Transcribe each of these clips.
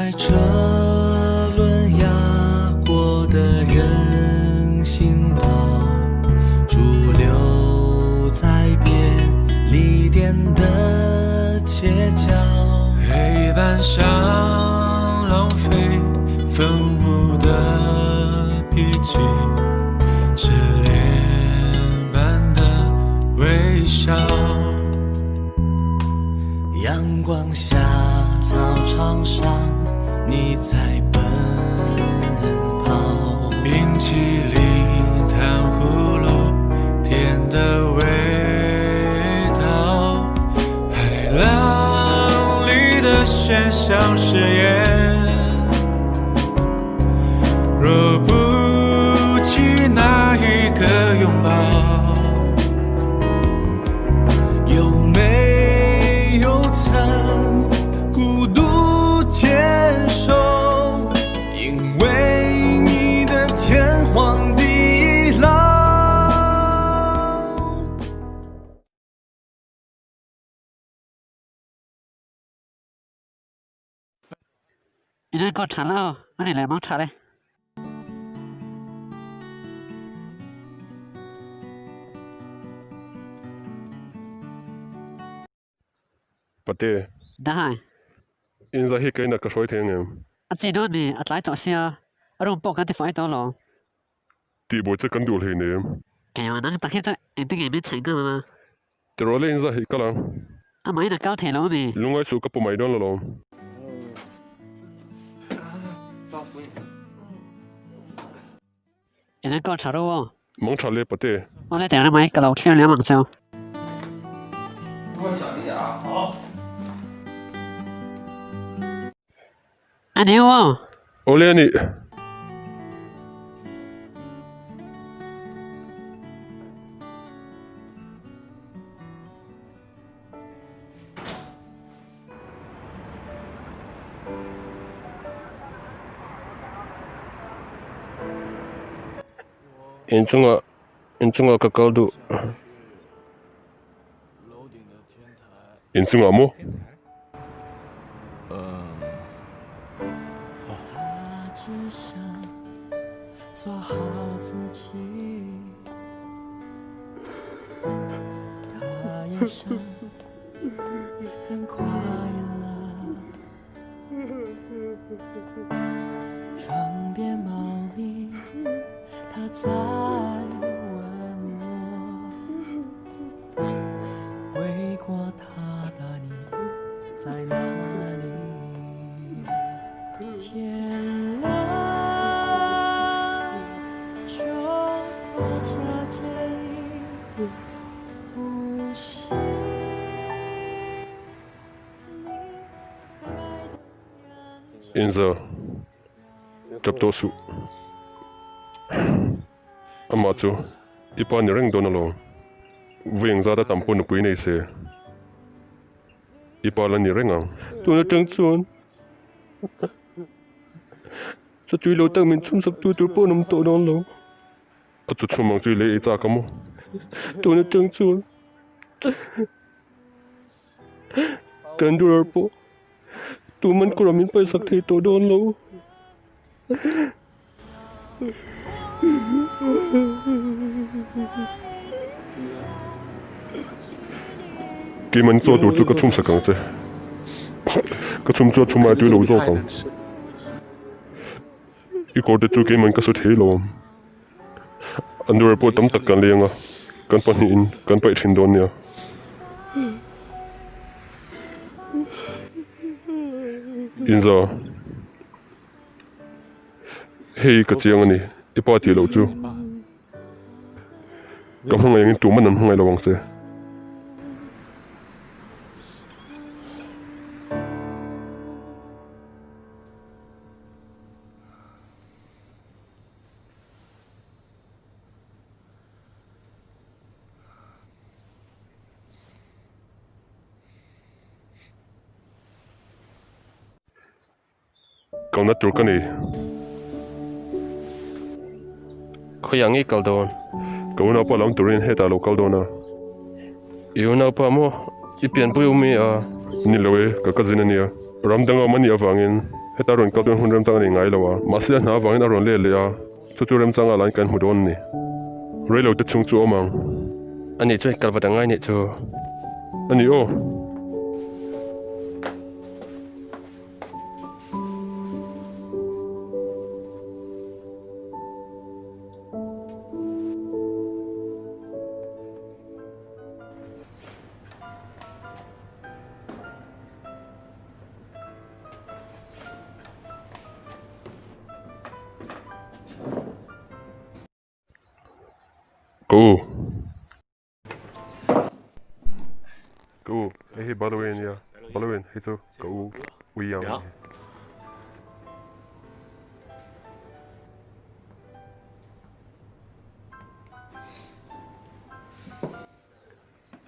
在车轮压过的人行道，驻留在便利店的街角，黑板上浪费粉雾的笔记，失恋般的微笑。阳光下，操场上，你在奔跑。冰淇淋糖葫芦，甜的味道。海浪里的喧嚣誓言，若不及那一个拥抱。有没有曾孤独坚守？因为你的天荒地老。In enkawl tha la aw, a ni leh mang tha le. Pate. Dahai. In zai hi keina ka hruai thei angem? A chi dawn mi, a tlai tawh sia, a room pawh kan ti fai tawh lo. Tihbuai che kan duh hleinem. Keimaw nang tak hi chu engtin nge min chhaih nghal a? Tiraw le in zai hi kal ang. Amahin a kal thei lo ami? Lungai suh ka pu mai dawn lo lawm. In enkawl tha ru aw. Mang tha le pate. Awle teh mai ka lo thlir liam ang cheu. A ni aw. Awle a nih. Inchungah inchungah ka kal duh. Inchungah maw? Inza tap tawh suh. Amah chu i pa ni reng dawn alawm. Vui engzat a tam pawh nupui nei se i pa la ni reng ang. Tun atang chuan chatui lo tak min chhun sak tu tur pawh an awm tawh dawn lo. A chu chhum ang chu i lei ei chak a maw? Tun atang chuan kan durar pawh tuman kawr ah min paisak thei tawh dawn lo. Keimahni chaw tur chu ka chhum sak ang che. Ka chhum chu a chhum ai tui lo zawk ang. I kawr te chu keimahni ka su thei lo ang. An dawr pawh tam tak kan leng a, kan pahnihin kan paih thin dawn nia. Inza. Hei ka chiang a ni, i pa tih loh chu ka hmangaih angin tuman an hmangaih lo ang che. Kalna tur ka nei. Khawiah nge kal dawn? Ka unaupa lam turin hetah lo kal dawn a. I unaupa maw? I pianpui awm e a? Ni lo e, ka cousin a nia. Ram danga awm a nih avangin Heta rawn kal dawn hun remchang a nei ngai lo a, mahse a hna avangin a rawn let leh a, chu chu remchanga lain kan hmu dawn a ni. Reilo te chhung chu a awm ang. A nih chuan kal vat a ngai nih chu. A ni aw. Ka u. Ka u, hei hi Balloween a nia. Balloween, hei chu ka u ui ang a ni.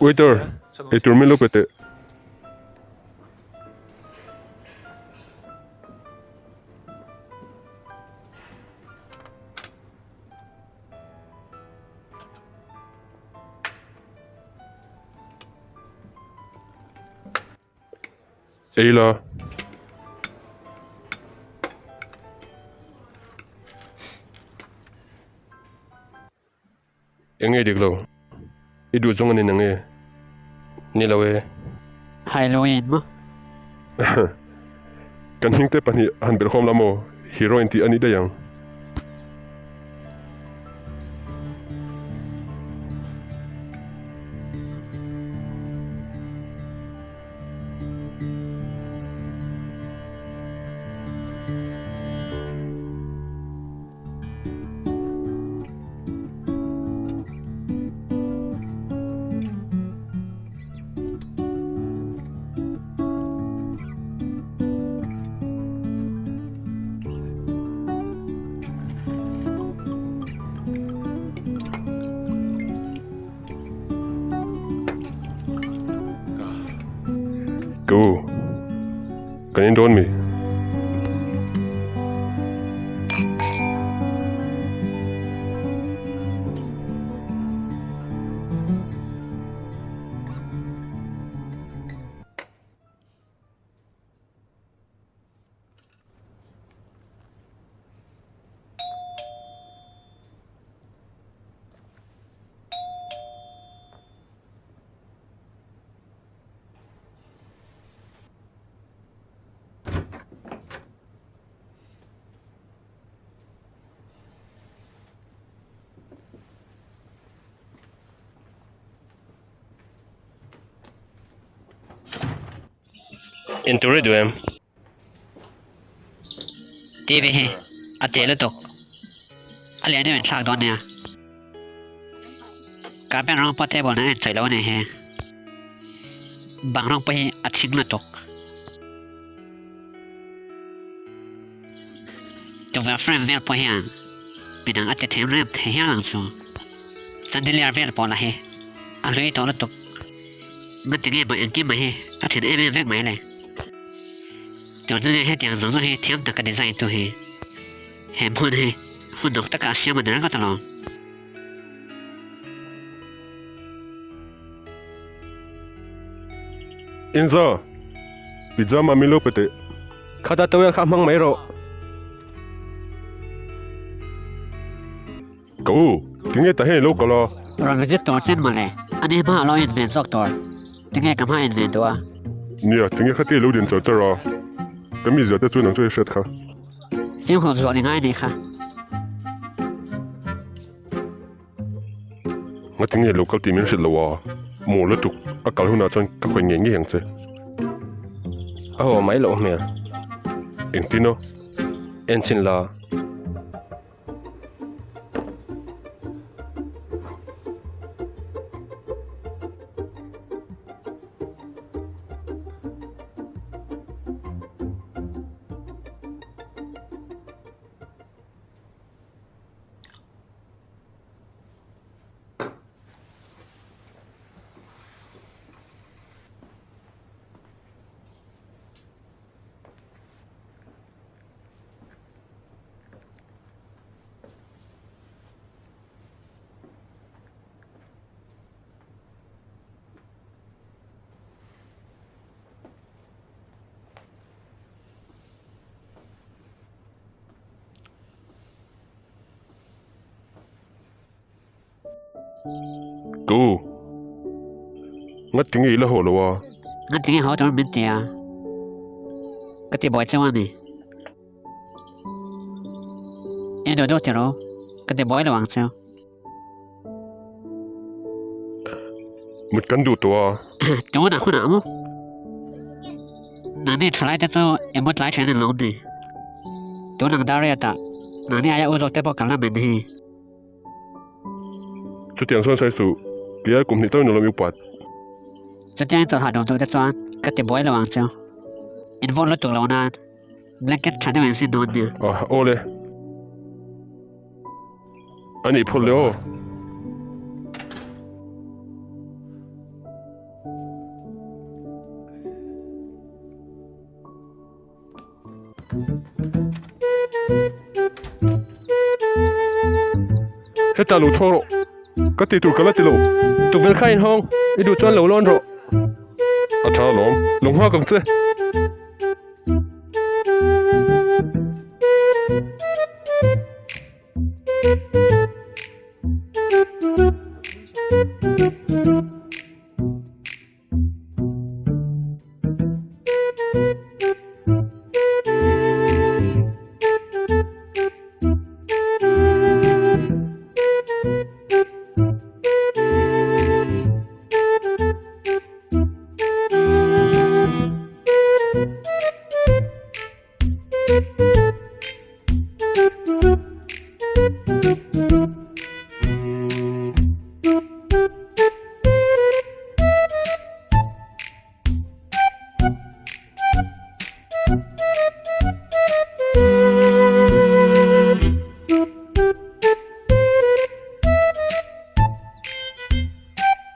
Waiter, eitur min lo pe teh. Ei la. Eng nge dik lo? I duh zawng a ni nang e? Ni lo e. Halloween maw? Kan hmingte pahnih han belhkhawm la maw? Heroine tih a ni daih ang. Go. Kan in dawn mi? Intur i duh em? TV hi a teh lutuk. A lian deuh in thlak dawn nia. Carpet rawng pawh table nen a inchawih lo a nih hi. Bang rawng pawh hi a thing lutuk. Tukverh frame vel pawh hian midang a ti them rem thei hial ang chu. Chandelier vel pawh lah hi a hlui tawh lutuk. Ngati nge mah engkim mai hi a then em em vek mai le. Tun chu nge hetiang zawng zawng hi thiam taka design tu hi he hmun hi hun nawk taka a siam a ni ringawt alawm. Inza, pyjama min lo pe teh. Khata towel kha hmang mai rawh. Ka u, tinge ta hei lo kal a? Rawn visit tur chen mawle, ani hma a lo inven zawk tur. Tinge ka hma inven duh a? Nia, tinge khati lo din char char a? Ka mizia te chu nang chu i hriat kha. Fimkhur zual i ngai nih kha. Ngatinge lo kal tih min hrilh lo a? Maw lutuk, a kal hunah chuan ka khawih ngei ngei ang che. A haw mai loh hmel. Engtin aw? Enchhin la. Ka u, ngatinge i la haw lo a? Ngatinge haw tur min ti a? Ka ti buai cheu a ni. I duh duh ti ru, ka ti buai lo ang cheu. Mut kan duh tawh a. Tunah hunah maw? Nangni thalai te chu i mut lai then an lo ni. Tunang dar riatah nangni aia u zawk te pawh kan la men hi. Chutiang chuan sawi suh, tia kum hnih chauhin a lawm i upat. Chutiang chawlhah dawn tur te chuan ka ti buai lo ang chu. In vawt lutuk lo nan blanket tha deuh in sin dawn nia. Ah, aw le. A nih phawt le aw. Hetah lo thaw rawh, ka ti tur ka la ti lo. Tukverh kha inhawng, i duh chuan lo lawn rawh. A tha alawm, lo nghak ang che.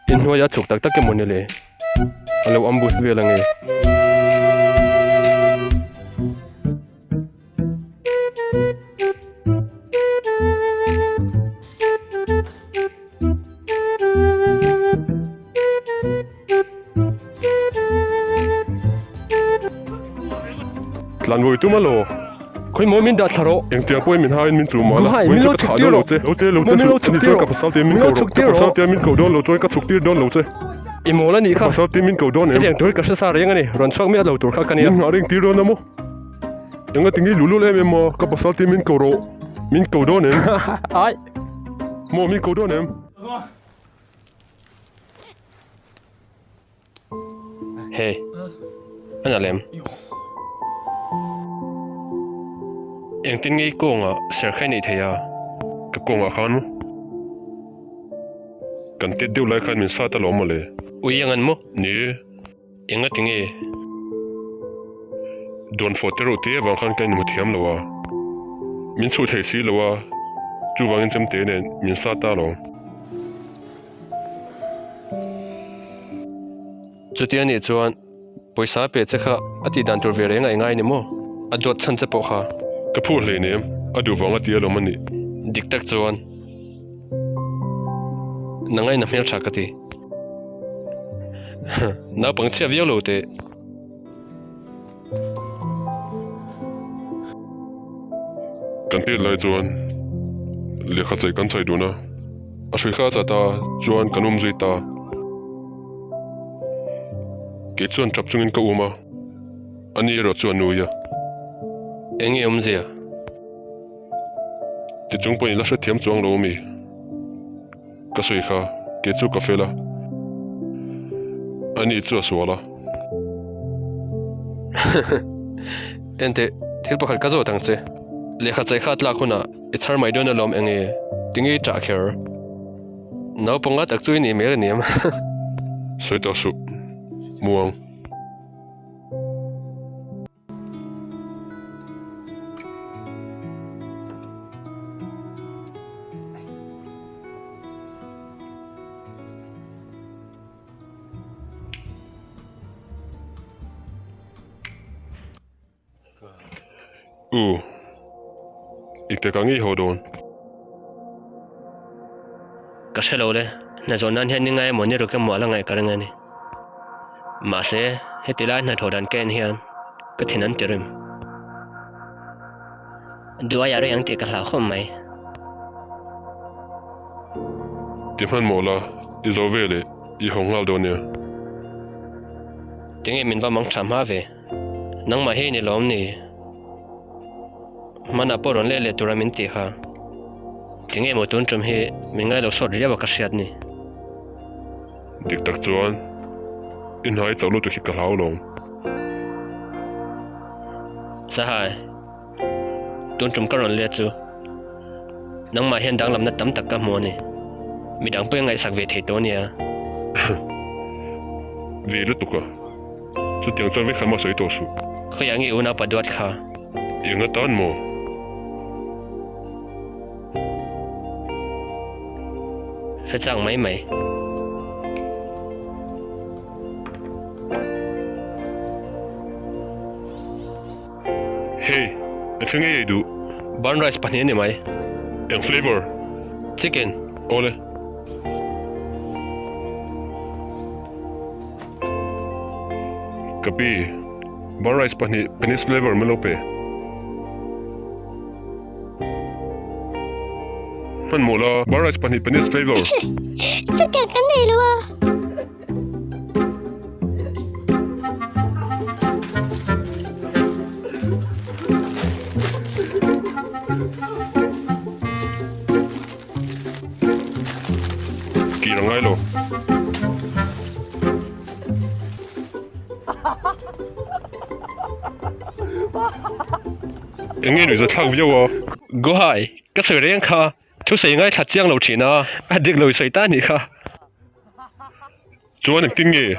Inhnuaia chhuk tak tak emaw ni le? A lo ambush vel ange. Tlan vawi tum alaw. Khawi maw min dah thla rawh. Engtiang pawhin min haiin min chu mah la. Guhai, min lo chhuk tir rawh. Lo che, lo che suh. Ani chuan ka pasal tiin min ko rawh. Ka pasal tia min ko dawn lo chuan ka chhuk tir dawn lo che. I mawl a nih kha. Ka pasal tiin min ko dawn em? Hetiang tur hi ka hre sa reng a ni. Rawn chhuak miah lo tur kha ka nia. Min nghah reng tir dawn a maw? Enga tinge luh lul em em maw? Ka pasal tiin min ko rawh. Min ko dawn em? Ai. Maw min ko dawn em? Hey. A na lem. Engtin nge i kawngah serkhai neih thei a? Ka kawngah khan maw? Kan tet deuh lai khan min sat alawm mawle. Ui ang an maw? Ni e. Enga tinge? Dawn fawh te reuh te avang khan ka inhmu thiam lo a. Min chhuh thei si lo a, chuvangin chemte nen min sat ta alawm. Chuti a nih chuan pawisa pe che kha a tih dan tur ve reng a i ngai ni maw? A duat chhan che pawh kha. Ka phu hlei nem, a duh vang a ti alawm a nih. Dik tak chuan na ngaina hmeltha ka ti. Naupang chhia viau lo teh. Kan tet lai chuan lehkha chei kan chei dun a, a hrui kha a chat a chuan kan um zui ta. Kei chuan tap chungin ka um a, ani erawh chu a nui a. Eng nge awmzia? Tichung pawhin i la hrethiam chuang lo ami? Ka sawi kha, kei chu ka fel a, ani chu a sual a. Enteh, thil pakhat ka zawt ang che. Lehkha chai kha a tlak hunah i chhar mai dawn alawm eng nge? Tinge i ṭah kher? Naupanga tak chu i nih hmel a ni em? Sawi tawh suh, muang. U, engtik ah nge i haw dawn? Ka hre lo le, hna zawh nan hian ni ngai emaw ni ruk emaw a la ngaih ka ring a ni. Mahse, heti lai hnathawh dan ka en hian ka thin an ti rim. Duai a rei ang tih ka hlauhawm mai. Ti hmanhmawh la, i zo ve leh i haw nghal dawn nia. Tinge min va mang tha hma ve? Nangmah hi ni lawm ni? Hmanah pawh rawn leh leh tura min tih kha. Tinge maw tun tum hi min ngailo sawt riau a ka hriat ni? Dik tak chuan i hnai chauh lutuk hi ka hlau lawm. Sahai, tun tum ka rawn let chu nangmah hian danglamna tam tak ka hmu a ni. Midang pawh i ngaihsak ve thei tawh ania. Ve lutuk a, chutiang chuan vek khan mah sawi tawh suh. Khawiah nge unaupa duat kha? Eng atan maw? Hre chang mai mai. Hey, a thleng ei ei duh. Burn rice pahnih a ni mai. Eng flavor? Chicken. Awle. Ka pi, burn rice pahnih penis flavor min lo pe. Hmanhmawh la, bar rice pahnih penis flavor. Chutiang kan nei lo a. Kir a ngai lo. Eng nge nuihza thlak viau a? Guhai, ka sawi reng kha, thusawi ngaithla chiang lo thin a, a dik lo i sawi ta anih kha. Chuan engtin nge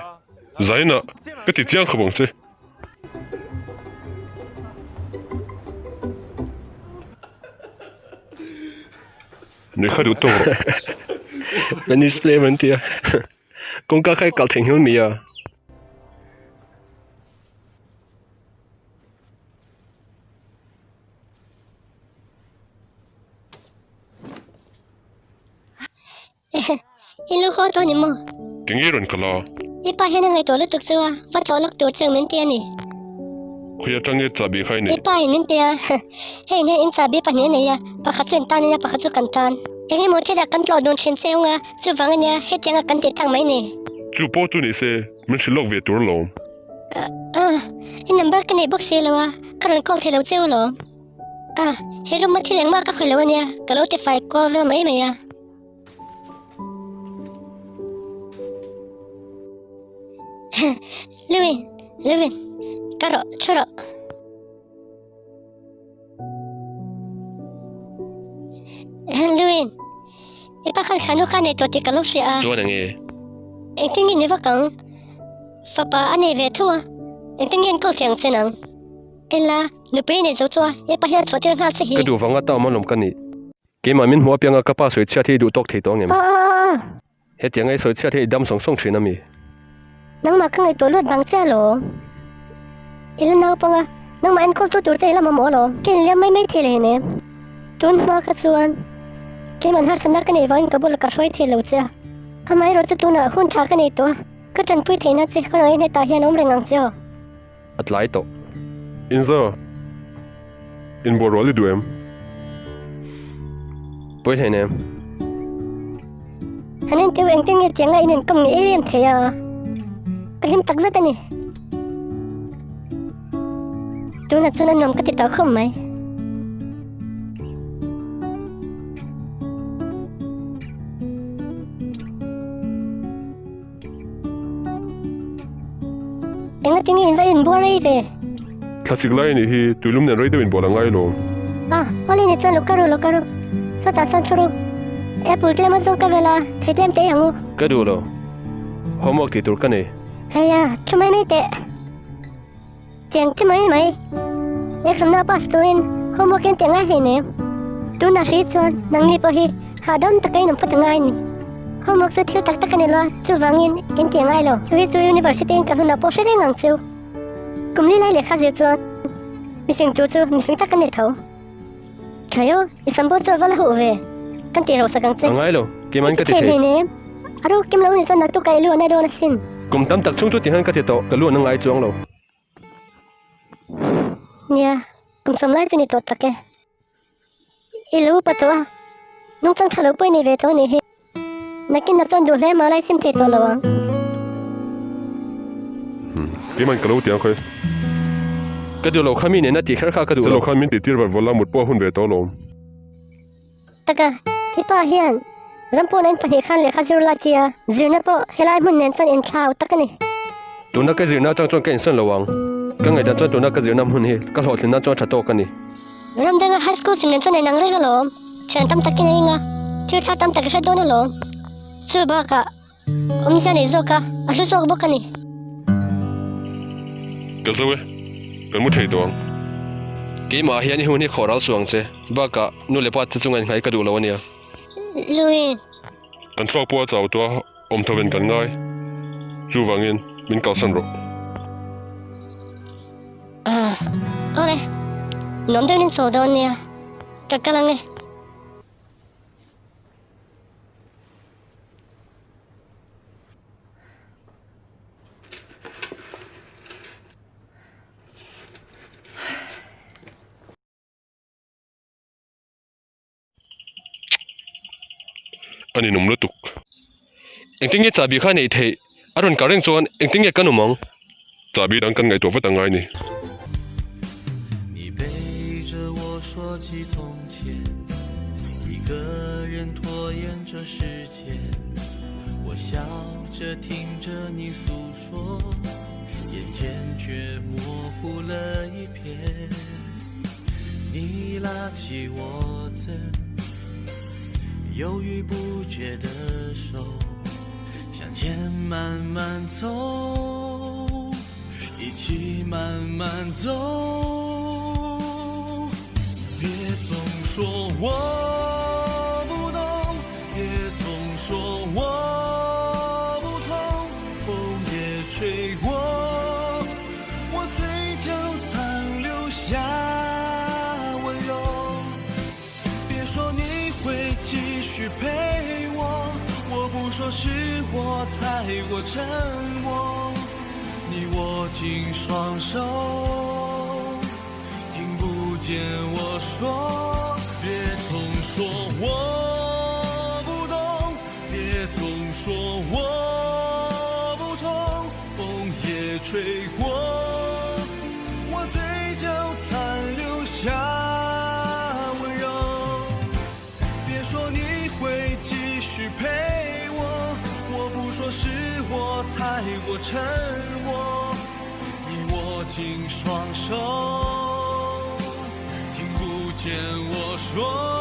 Zaina ka ti chiang khawp ang che. Nuih kha duh tawk rawh. Penis flame an ti a, kawngka kha i kalh theihnghilh mi a. I lu haw tawh ni maw? Tinge rawn kal a? I pa hian a ngaihtuah lutuk chu a, va tlawh lawk tur cheu min ti a ni. Khawi atang nge chahbi kha i neih? I pa in min pe a, hei in hian in chahbi pahnih a nei a, pakhat chu in tan ania pakhat chu kan tan. Eng emaw thil ah kan tlawh dun thin cheu nga, chuvang ania hetiang a kan tih tak mai ni. Chu pawh chu ni se, min hrilh lawk ve tur alawm. Ah, i number ka nei bawk si lo a, ka rawn call thei lo cheu alawm. Ah, he room a thil engmah ka khawih lo ania, ka lo tifai kual vel mai mai a. Lewin, Lewin, ka rawh, thu rawh. Lewin, i pa khan khanu kha nei tawh tih ka lo hria a. Chuan enge? Engtin nge ni vak ang? Fapa a nei ve tho a, engtin nge enkawl thei ang che nang? Ella, nupui nei zo chu a, i pa hian chhuah tir nghal che hi. Ka duh vanga ta awm alawm ka nih. Keimah min hmuh apianga ka pa sawi chhiat hi i duh tawk thei tawh angem? Hetiang ei sawi chhiat hi i dam sawng sawng thin a mi? Nangmah ka ngaihtuah lut bang che alawm. I la naupang a, nangmah enkawl tu tur che i la mamawh alawm. Ka inliam mai mai thei leh hne. Tun hma kha chuan keimah harsatna ka neih vangin ka bulah ka hruai thei lo che a. Amaherawh chu tunah hun tha ka nei tawh a, ka tanpui theihna che ka rawn hetah hian awm reng ang che aw. A tlai tawh. Inza, inbual rual i duh em? Pawi hlei nem. Han en teuh engtin nge tianga in inkawm nge em em thei a, ka hlim tak zet a ni. Tunah chuan a nuam ka ti tawh khawp mai. Engati nge in va inbual rei ve? Thlasik lai anih hi tuilum nen rei deuh inbual a ngai lo. Ah, Holly ni chuan lo ka ru, lo ka ru. Chutah chuan thu ru. Apple tlem a zawng ka vel a, thei tlem teh ang u. Ka duh lo. Homework tih tur ka nei. Heia, thu mai mai teh. Tiang ti mai mai. Exam na pass turin homework in tih ngai hlei nem. Tunah hri chuan nangni pawh hi hahdam taka in awm phawt a ngai ni. Homework chu thil tak tak a ni lo a, chuvangin in tih ngai lo. Chu hi chu university in kan hunah pawh hre reng ang chu. Kum li lai lehkha zir chuan mifing tur chu mifing tak a ni tho. Thaio, i sambo chu a va la huh ve. Kan tih rauhsak ang che. A ngai lo, keimah in ka ti thei. Ka ti thei nem. A ru kim lo ni chuan naktuk ah i lu a na dawn asin. Kum tam tak chhung chu ti hian ka ti tawh, ka lu a na ngai chuang lo. Nia, kum sawm lai chu ni tawh tak e. I lo upa tawh a, nungchang tha lo pawh i nei ve tawh a nih hi. Nakin ah chuan duh hle mah lai sim thei tawh lo ang. Keimah in ka lo ti ang khawi. Ka duh lo kha mi nena tih kher kha ka duh lo. Chelo khan min tih tir var vawl a mut pawh a hun ve tawh alawm. Taka, i pa hian Rampuna in pahnih khan lehkha zir la tia zirna pawh helai hmun nen chuan inthlau tak a ni. Tuna ka zirna atang chuan ka insawn lo ang. Ka ngaihdan chuan tuna ka zirna hmun hi ka hlawhtlin nan chuan tha tawk a ni. Ramdanga high school chim nen chuan a inang reng alawm. Thian tam takin a ing a, thil thar tam tak i hre dawn alawm. Chu bakah awmzia nei zawk a, a hlu zawk bawk a ni. Ka zo e, kan mu thei tawh ang. Keimah hian i hun hi khawh ral suh ang che. Bakah nu leh pa te chunga inhnaih ka duh lo a nia. Lui. Kan thluak pawh a chau tawh a, awm tho ven kan ngai. Chuvangin min kalsan rawh. Ah, awle. Nuam deuhin in chawl dawn nia. Ka kal ang e. A ninawm lutuk. Engtin nge chahbi kha neih theih? A rawn kal reng chuan engtin nge kan awm ang? Chahbi dang kan ngaihtuah vat angai ni. 你拉起我曾犹豫不决的手，向前慢慢走，一起慢慢走。别总说我不懂，别总说我不痛，风也吹过，我嘴角残留下温柔。别说你会继续陪我，我不说是我太过沉默。你握紧双手，听不见我说。别总说我不懂，别总说我不痛，风也吹过，我嘴角残留下温柔。别说你会继续陪我，我不说是我太过沉默。你握紧双手，听不见我说。